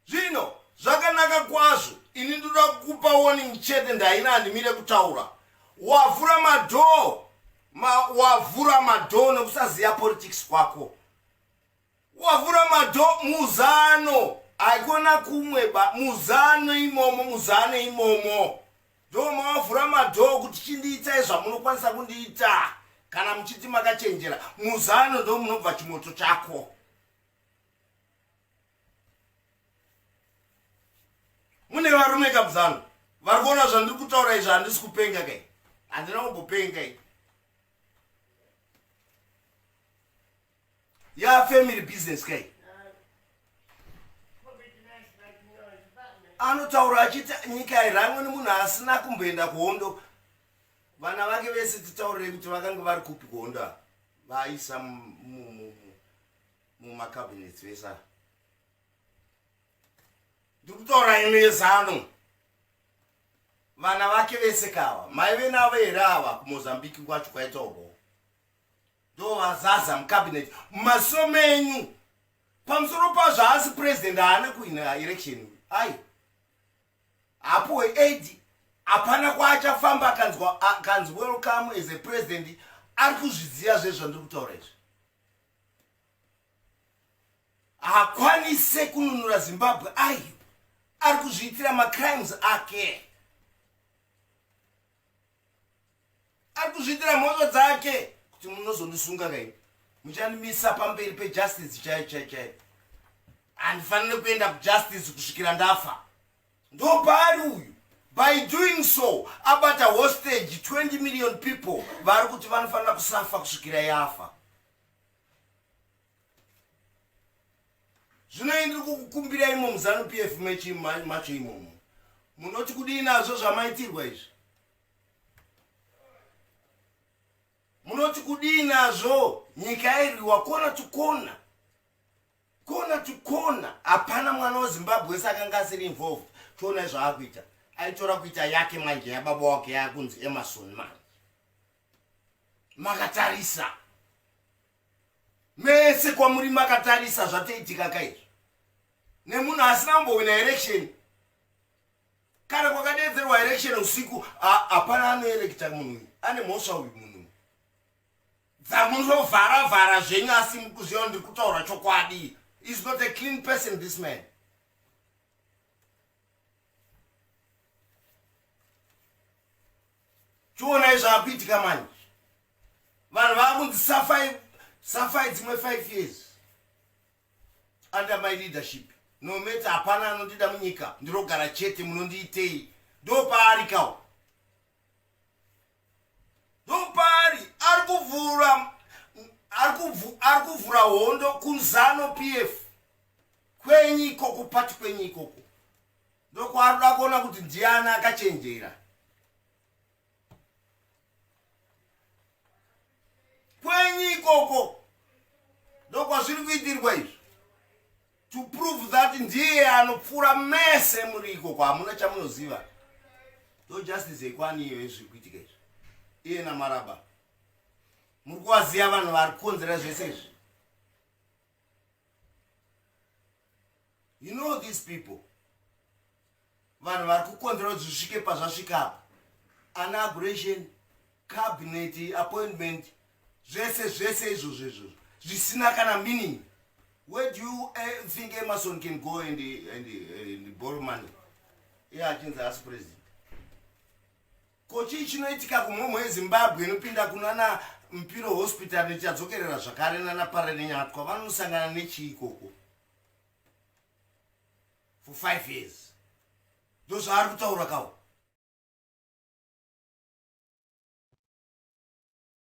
Zvino zvakanaka kwazvo, ini ndoda kukupa warning chete, ndaina handimire kutaura. Wavhura madhoo, ma, wavhura madhoo nekusaziva politics kwako. Wavhura madhoo muzano, haikona kumwe ba, muzano imomo, muzano imomo. Ndo mawavhura madhoo kuti chindiitai zvamunokwanisa kundiita kana muchiti makachenjera. Muzano ndo munobva chimoto chako. Mune varume kamuzano vari kuona zvandiri kutaura izvi, handisi kupenga kai, handina kumbopenga i. Ya family business kai. Anotaura achiti nyika hairangwe nemunhu asina kumboenda kuhondo. Vana vake vese titaurirei kuti vakange vari kupi kuhondo ava vaisa mumacabinets vese ava. Ndiri kutaura imi vezano. Vana vake vese kava maive navo here ava kuMozambique kwacho kwaitaurwawo? Ndovazaza mucabinet mumaziso menyu. Pamusoro pazvo haasi president, haana kuhina election ai hapuwe aid, hapana kwaachafamba akanzwa akanzi welcome as a president. Ari kuzviziva zve zvandiri kutaura izvi. Haakwanise kununura Zimbabwe ayo, ari kuzviitira macrimes ake, ari kuzviitira mhosva dzake. Kuti munozondisunga kai, muchandimisa pamberi pejustice chaiyo chaiyo chaiyo. Handifaniri kuenda kujustice kusvikira ndafa. Ndopaari uyu. By doing so abata hostage 20 million people vari kuti vanofanira kusafa kusvikira yafa. Zvino ini ndiri kukukumbirai imo muZanu PF macho imomo, munoti kudii nazvo zvamaitirwa izvi? Munoti kudii nazvo? Nyika yairwiwa kona to kona, kona to kona, hapana mwana weZimbabwe wese akanga asiri involved. Chionai zvaakuita, aitora kuita yake manje, yababa wake yakunzi Emerson manje. Makatarisa mese kwamuri, makatarisa zvatoitika kaizvo nemunhu asina kumbowina election. Kana kwakadeedzerwa election usiku, hapana anoelekta munhu uyu, ane mhosva uyu munhu. Dzamunovhara vhara zvenyu, asi mukuziva ndiri kutaura chokwadi. Is not a clean person, this man. Chionai zvaakuitika manje, vanhu vaakunzi safai safai dzimwe 5 years under my leadership, no matter hapana anondida munyika, ndinogara chete, munondiitei? Ndopaari kawo, ndopaari. Ari kuvhura, ari kuvhura hondo kuZanu PF kwenyu ikoko, pati kwenyu ikoko, ndokwaari kuda kuona kuti ndiani akachenjera kwenyu ikoko. Ndokwazviri kuitirwa izvi, to prove that ndiye anopfuura mese muri ikoko, hamuna chamunoziva. Ndo justice yekwani iyo yezviri kuitika izvi? Iye naMaraba muri kuvaziva vanhu vari kukonzera zvese izvi. You know these people, vanhu vari kukonzera kuti zvisvike pazvasvika apa, inauguration, cabinet appointment, zvese zvese izvozvo izvozvo zvisina kana meaning. Where do you think Emerson can go and borrow money iye achinzi asi president? Ko chii chinoitika kumhomho yeZimbabwe inopinda kunana Mpilo Hospital ichadzokerera zvakare nana Parenenyatwa? Vanosangana nechii ikoko for 5 years? Ndozvaari kutaura kawo.